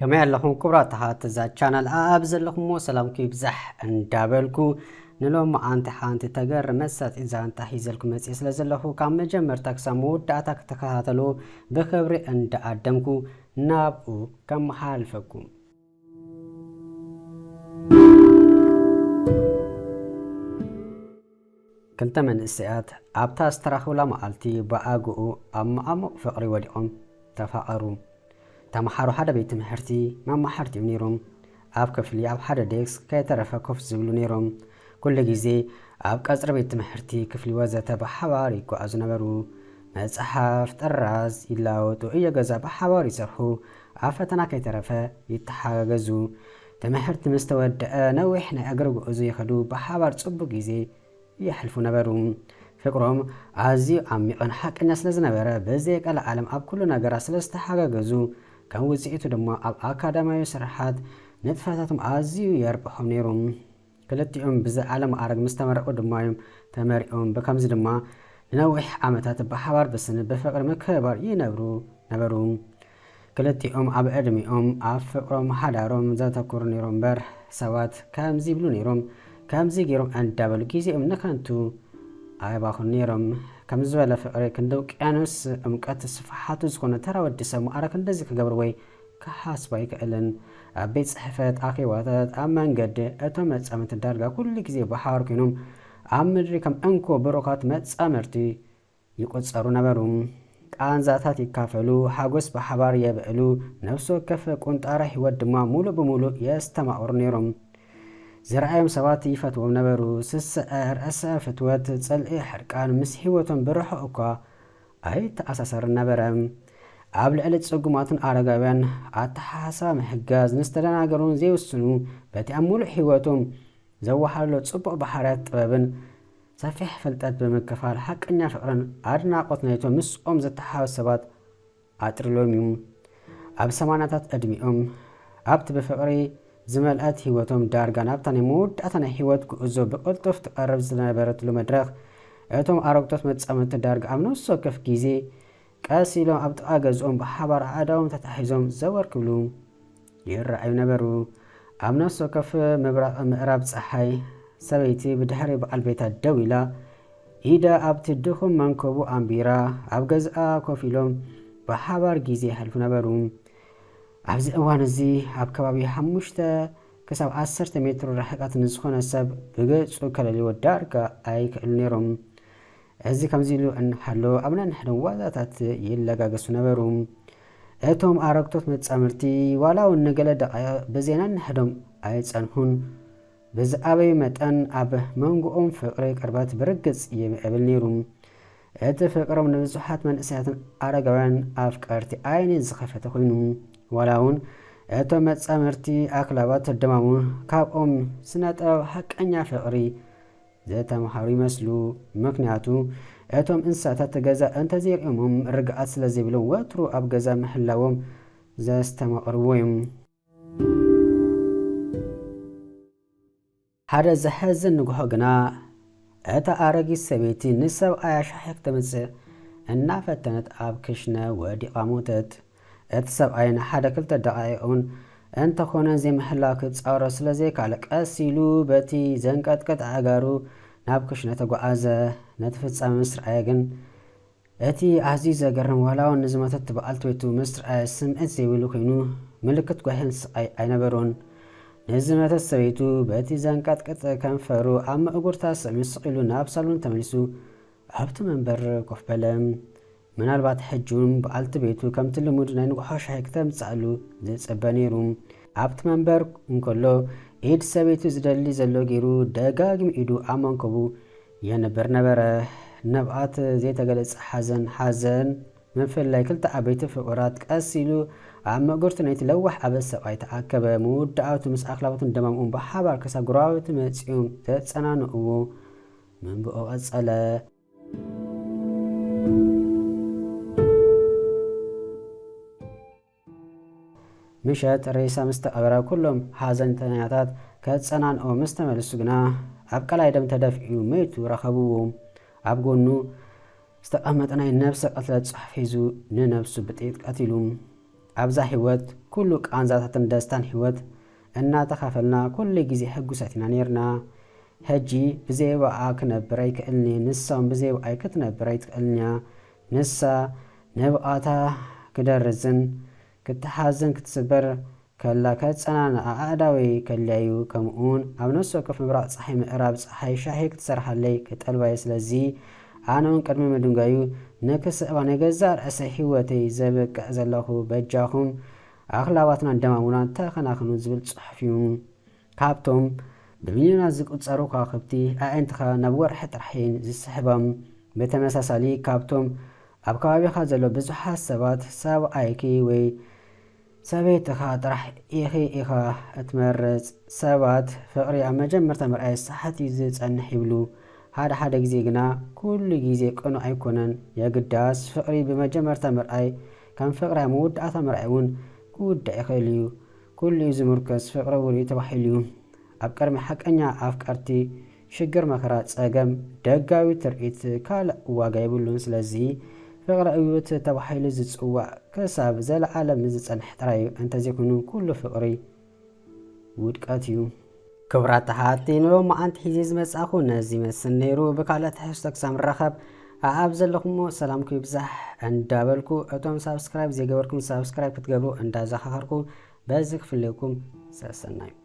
ከመይ ኣለኹም ክቡራት ተኸታተልቲ እዛ ቻናል? ኣብ ዘለኹሞ ሰላምኩም ይብዛሕ እንዳበልኩ፣ ንሎሚ ኣንቲ ሓንቲ ተገርም መሳጢት ዛንታ ሒዘልኩም መፅየ ስለ ዘለኹ፣ ካብ መጀመርታ ክሳብ መወዳእታ ክትከታተሉ ብኽብሪ እንዳኣደምኩ ናብኡ ከመሓላልፈኩም። ክልተ መንእሰያት ኣብታ ዝተራኸቡላ መዓልቲ ብኣግኡ ኣብ መዓሙቕ ፍቕሪ ወዲቖም ተፋቐሩ። ተምሃሮ ሓደ ቤት ትምህርቲ መማሕርቲ እዮም ነይሮም። ኣብ ክፍሊ ኣብ ሓደ ዴስክ ከይተረፈ ኮፍ ዝብሉ ነይሮም። ኩሉ ግዜ ኣብ ቀጽሪ ቤት ትምህርቲ፣ ክፍሊ ወዘተ ብሓባር ይጓዓዙ ነበሩ። መጽሓፍ፣ ጥራዝ ይለዋወጡ፣ እዮ ገዛ ብሓባር ይሰርሑ፣ ኣብ ፈተና ከይተረፈ ይተሓጋገዙ። ትምህርቲ ምስ ተወደአ ነዊሕ ናይ እግሪ ጉዕዞ ይኸዱ፣ ብሓባር ጽቡቕ ግዜ የሕልፉ ነበሩ። ፍቕሮም ኣዝዩ ዓሚቕን ሓቀኛ ስለ ዝነበረ፣ ብዘየቀልዓለም ኣብ ኩሉ ነገራት ስለ ዝተሓጋገዙ፣ ከም ውጽኢቱ ድማ ኣብ ኣካዳሚያዊ ስራሓት ንጥፈታቶም ኣዝዩ የርብሖም ነይሩ። ክልቲኦም ብዝለዓለ ማዕረግ ምስ ተመረቑ ድማ እዮም ተመሪቖም። ብከምዚ ድማ ንነዊሕ ዓመታት ብሓባር ብስኒ ብፍቕሪ ምክብባር ይነብሩ ነበሩ። ክልቲኦም ኣብ ዕድሚኦም ኣብ ፍቕሮም ሓዳሮም ዘተኩሩ ነይሮም እምበር፣ ሰባት ከምዚ ይብሉ ነይሮም፣ ከምዚ ገይሮም እንዳበሉ ግዜኦም ንከንቱ ኣየባኽኑ ነይሮም። ከምዚ ዝበለ ፍቕሪ ክንዲ ውቅያኖስ ዕምቀት ስፍሓቱ ዝኾነ ተራ ወዲ ሰብ ማዕረ ክንድዚ ክገብር ወይ ክሓስብ ኣይክእልን። ኣብ ቤት ጽሕፈት፣ ኣኼባታት፣ ኣብ መንገዲ፣ እቶም መጻምድቲ ዳርጋ ኩሉ ግዜ ብሓባር ኮይኖም ኣብ ምድሪ ከም እንኮ ብሩኻት መጻምድቲ ይቑጸሩ ነበሩ። ቃንዛታት ይካፈሉ፣ ሓጎስ ብሓባር የብዕሉ፣ ነፍሲ ወከፍ ቁንጣራ ህይወት ድማ ሙሉእ ብሙሉእ የስተማቕሩ ነይሮም። ዝረኣዮም ሰባት ይፈትዎም ነበሩ። ስስዐ፣ ርእሰ ፍትወት፣ ጽልኢ፣ ሕርቃን ምስ ህይወቶም ብርሑቕ እኳ ኣይተኣሳሰርን ነበረ። ኣብ ልዕሊ ጽጉማትን ኣረጋውያን ኣተሓሳስባ ምሕጋዝ፣ ንዝተደናገሩን ዘይውስኑ፣ በቲ ኣብ ሙሉእ ህይወቶም ዘወሃሎ ጽቡቕ ባህርያት ጥበብን ሰፊሕ ፍልጠት ብምክፋል፣ ሓቀኛ ፍቕርን ኣድናቖት ናይቶም ምስኦም ዝተሓዋወሱ ሰባት ኣጥሪሎም እዩ። ኣብ ሰማንያታት ዕድሚኦም፣ ኣብቲ ብፍቕሪ ዝመልአት ህይወቶም ዳርጋ ናብታ ናይ መወዳእታ ናይ ህይወት ጉዕዞ ብቕልጡፍ ትቐርብ ዝነበረትሉ መድረኽ፣ እቶም ኣረግቶት መጻምድቲ ዳርጋ ኣብ ነፍሲ ወከፍ ግዜ ቀስ ኢሎም ኣብ ጥቓ ገዝኦም ብሓባር ኣእዳዎም ተታሒዞም ዘወር ክብሉ ይረኣዩ ነበሩ። ኣብ ነፍሲ ወከፍ ምብራቕ ምዕራብ ጸሓይ፣ ሰበይቲ ብድሕሪ በዓል ቤታ ደው ኢላ፣ ኢዳ ኣብቲ ድኹም መንከቡ ኣንቢራ፣ ኣብ ገዝኣ ኮፍ ኢሎም ብሓባር ግዜ የሕልፉ ነበሩ። ኣብዚ እዋን እዚ፣ ኣብ ከባቢ ሓሙሽተ ክሳብ ዓሰርተ ሜትሮ ርሕቀት ንዝኾነ ሰብ ብገጹ ከለልይዎ ዳርጋ ኣይክእሉ ነይሮም። እዚ ከምዚ ኢሉ እንሃሎ፣ ኣብ ነንሕዶም ዋዛታት ይለጋገሱ ነበሩ። እቶም ኣረግቶት መጻምድቲ፣ ዋላ እውን ንገለ ደቓይቕ ብዘይ ነንሕዶም ኣይጸንሑን። ብዝዓበዩ መጠን፣ ኣብ መንጎኦም ፍቕሪ ቅርበት ብርግጽ ይምዕብል ነይሩ። እቲ ፍቕሮም ንብዙሓት መንእሰያትን ኣረጋውያን ኣፍቀርቲ ዓይኒ ዝኸፈተ ኮይኑ፣ ዋላ እውን እቶም መጻምድቲ ኣኽላባት ተደማሙ፣ ካብኦም ስነ ጥበብ ሓቀኛ ፍቕሪ ዝተምሃሩ ይመስሉ። ምኽንያቱ፣ እቶም እንስሳታት ገዛ እንተዘይርእዮሞም ርግኣት ስለ ዘይብሎም፣ ወትሩ ኣብ ገዛ ምህላዎም ዘስተማቕርዎ እዮም። ሓደ ዘሕዝን ንግሆ ግና፣ እታ ኣረጊት ሰበይቲ ንሰብኣያ ሻሂ ክተምጽእ እናፈተነት ኣብ ክሽነ ወዲቓ ሞተት። እቲ ሰብኣይ ንሓደ ክልተ ደቓይቕ እውን እንተኾነ ዘይምህላው ክጻወሮ ስለ ዘይከኣለ፣ ቀስ ኢሉ በቲ ዘንቀጥቀጥ ኣእጋሩ ናብ ክሽነ ተጓዓዘ። ነቲ ፍጻመ ምስ ረኣየ ግን፣ እቲ ኣዝዩ ዘገርም፣ ዋላ እውን ንዝሞተት በዓልቲ ቤቱ ምስ ረኣየ ስምዒት ዘይብሉ ኮይኑ፣ ምልክት ጓሂን ስቓይ ኣይነበሮን። ንዝመተት ሰበይቱ በቲ ዘንቀጥቅጥ ከንፈሩ ኣብ ምእጉርታ ስዕሚ ስቕ ኢሉ ናብ ሳሎን ተመሊሱ ኣብቲ መንበር ኮፍ በለ። ምናልባት ሕጂ እውን በዓልቲ ቤቱ ከምቲ ልሙድ ናይ ንግሆ ሻሂ ክተምጽኣሉ ዝጽበ ነይሩ። ኣብቲ መንበር እንከሎ፣ ኢድ ሰበይቱ ዝደሊ ዘሎ ገይሩ ደጋጊሙ ኢዱ ኣብ መንከቡ የንብር ነበረ። ንብዓት ዘይተገለጸ ሓዘን፣ ሓዘን ምፍላይ ክልተ ዓበይቲ ፍቑራት ቀስ ኢሉ ኣብ ምእጉርቲ ናይቲ ለዋህ ኣበ ሰብኣይ ተኣከበ። መወዳእቱ ምስ ኣኽላባቱን ደማምኡን ብሓባር ክሳብ ጎረባብቲ መጺኦም ዘጸናንዕዎ መንብኦ ቀጸለ። ምሸት ሬሳ ምስ ተቐበረ፣ ኩሎም ሓዘንተኛታት ከጸናንዑ ምስ ተመልሱ ግና፣ ኣብ ቀላይ ደም ተደፊኡ መይቱ ረኸብዎ። ኣብ ጎኑ ዝተቐመጠ ናይ ነብሰ ቅትለት ጽሑፍ ሒዙ ንነብሱ ብጥይት ቀቲሉ። ኣብዛ ህይወት ኩሉ ቃንዛታትን ደስታን ህይወት እናተኻፈልና ኩሉ ግዜ ሕጉሳት ኢና ነይርና። ሕጂ ብዘይ ብኣ ክነብር ኣይክእልን እየ፣ ንሳውን ብዘይ ብኣይ ክትነብር ኣይትክእልን እያ። ንሳ ንብኣታ ክደርዝን ክትሓዝን ክትስበር ከላ ከጸናንዓ ኣእዳወይ ከልያ እዩ። ከምኡውን ኣብ ነፍሲ ወከፍ ምብራቕ ጸሓይ ምዕራብ ጸሓይ ሻሂ ክትሰርሓለይ ክጠልባየ። ስለዚ ኣነ እውን ቅድሚ ምድንጋዩ ንክስእባ ናይ ገዛእ ርእሰይ ህይወተይ ዘብቅዕ ዘለኹ። በጃኹም ኣኽላባትናን ደማሙናን ተኸናኸኑ ዝብል ጽሑፍ እዩ። ካብቶም ብሚልዮናት ዝቁጸሩ ከዋኽብቲ ኣዒንትኻ ናብ ወርሒ ጥራሕ እየን ዝስሕባም። ብተመሳሳሊ ካብቶም ኣብ ከባቢኻ ዘሎ ብዙሓት ሰባት ሰብኣይኪ ወይ ሰበይትኻ ጥራሕ ኢኺ ኢኻ እትመርጽ። ሰባት ፍቕሪ ኣብ መጀመርታ ምርኣይ ሳሕት እዩ ዝጸንሕ ይብሉ። ሓደ ሓደ ግዜ ግና ኩሉ ግዜ ቅኑዕ ኣይኮነን። የግዳስ ፍቕሪ ብመጀመርታ ምርኣይ ከም ፍቕሪ ኣብ መወዳእታ ምርኣይ እውን ክውዳእ ይኽእል እዩ። ኩሉ እዩ ዝምርኮስ ፍቕሪ ውሩይ ተባሂሉ እዩ። ኣብ ቅድሚ ሓቀኛ ኣፍቀርቲ ሽግር፣ መከራ፣ ጸገም፣ ደጋዊ ትርኢት ካልእ ዋጋ የብሉን። ስለዚ ፍቕሪ ዕውት ተባሂሉ ዝጽዋዕ ክሳብ ዘለዓለም ዝጸንሕ ጥራይ እዩ። እንተዘይኮይኑ ኩሉ ፍቕሪ ውድቀት እዩ። ክቡራት ተሓቲ ንሎማዓንቲ ሒዜ ዝመጻኹ ነዚ ይመስል ነይሩ። ብካልእ ትሕዝቶ ክሳብ ንራኸብ ኣኣብ ዘለኹሞ ሰላምኩ ይብዛሕ እንዳበልኩ እቶም ሳብስክራይብ ዘይገበርኩም ሳብስክራይብ ክትገብሩ እንዳዘኻኸርኩ በዚ ክፍለኩም ሰሰናዩ።